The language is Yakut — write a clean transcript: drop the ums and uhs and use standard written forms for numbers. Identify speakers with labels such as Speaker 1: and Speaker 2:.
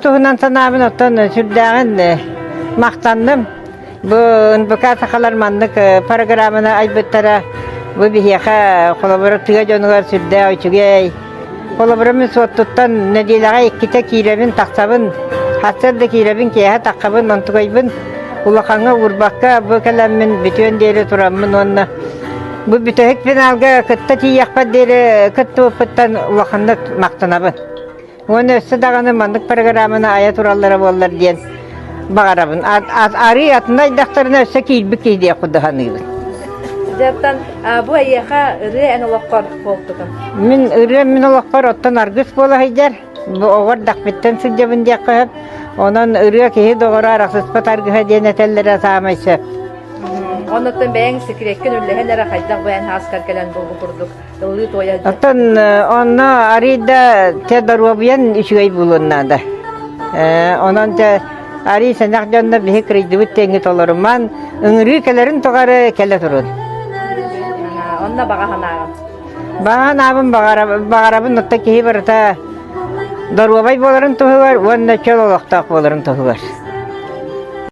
Speaker 1: туһунан санаабын оттон сүрдээҕин махтанным. Бу НБК сахалар маннык программаны айбыттара бу биһиэхэ холобура тыа дьонугар сүрдээх үчүгэй. Холобура мин суоттуттан нэдиэлэҕэ иккитэ киирэбин, тахсабын, сарсыарда киирэбин, киэһэ таххабын, онтукайбын улахаҥҥа уурбакка бу кэлэммин бүтүөн диэри тураммын уонна бу бүтэһик финалга кытта тиийиэхпэр диэри кыттыбыппыттан улаханнык махтанабын. Уонна өссө даҕаны маннык программаны айа тураллара буоллар диэн баҕарабын. Арыы атын айдахтарына өссө киирбит киһи диэх курдук саныыбын.
Speaker 2: Дьэттэн бу эйиэхэ ырыа эн олоххор буолтутун?
Speaker 1: Мин ырыа мин олохпор оттон аргыс буола сылдьар. Бу оҕо эрдэхпиттэн сылдьабын диэххэ сөп. Онон ырыа киһи доҕоро арахсыспат аргыһа диэн этэллэрэ саамай сөп.
Speaker 2: Оннуттан бэйэҥ секреккин үллэһэн эрэ хайдах бу эн ааскар кэлэн бу курдук ыллыы-туойа
Speaker 1: Оттон онно арыый да те доруобуйан үчүгэй буолуон наада. Онон те арыый сэнэх дьоннор биһи кырыйдыбыт тэҥҥи толоруман, ыҥырыы кэлэрин тухары кэлэ турун.
Speaker 2: Онно баҕа санааҕын.
Speaker 1: Баҕа санаабын баҕарабын оттон киһи барыта доруобай буоларын туһугар уонна чөл олохтоох буоларын туһугар.